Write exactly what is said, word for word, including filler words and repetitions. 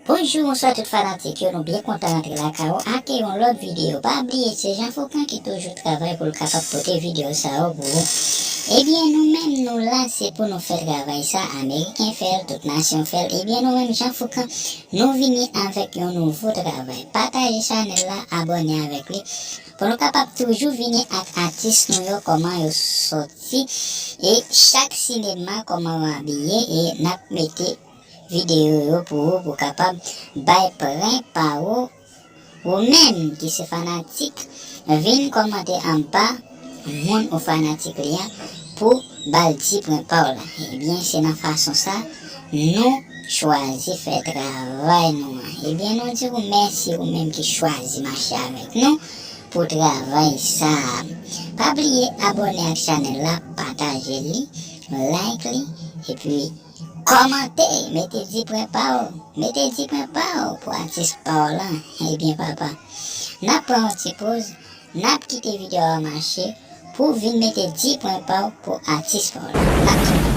Bonjou, bonswa tout fanatik yo, nou byen kontan rantre lakay ou ak yon lòt videyo. Pa bliye, se Jean Foucan ki toujou travay pou l kapab pote videyo sa yo pou ou. Ebyen, nou menm, nou la, se pou nou fè travay sa, Ameriken fè l, tout nasyon fè l. Ebyen, nou menm, Jean Foucan, nou vini avèk yon nouvo travay. Pataje chanèl la, abòne avèk li, pou nou kapab toujou vini ak atis nou yo, kòman yo sòti, e chak sinema, kòman yo abiye, e n ap mete videyo yo pou ou, pou kapab bay pwen pa ou. Ou menm ki se fanatik, vin kòmante anba moun ou fanatik li a pou ba l di pwen pa w la. Ebyen, se nan fason sa nou chwazi fè travay nou an. Ebyen, nou di ou mèsi, ou menm ki chwazi mache avèk nou pou travay sa a. Pa bliye abòne ak chanèl la, pataje li, like li, epi kòmante, mete di pwen pa w, mete di pwen pa w pou atis pa w lan. Ebyen, papa, n ap pran yon ti poz, n ap kite videyo a mache pou w vin mete di pwen pa w pou atis pa w lan. N ap kite.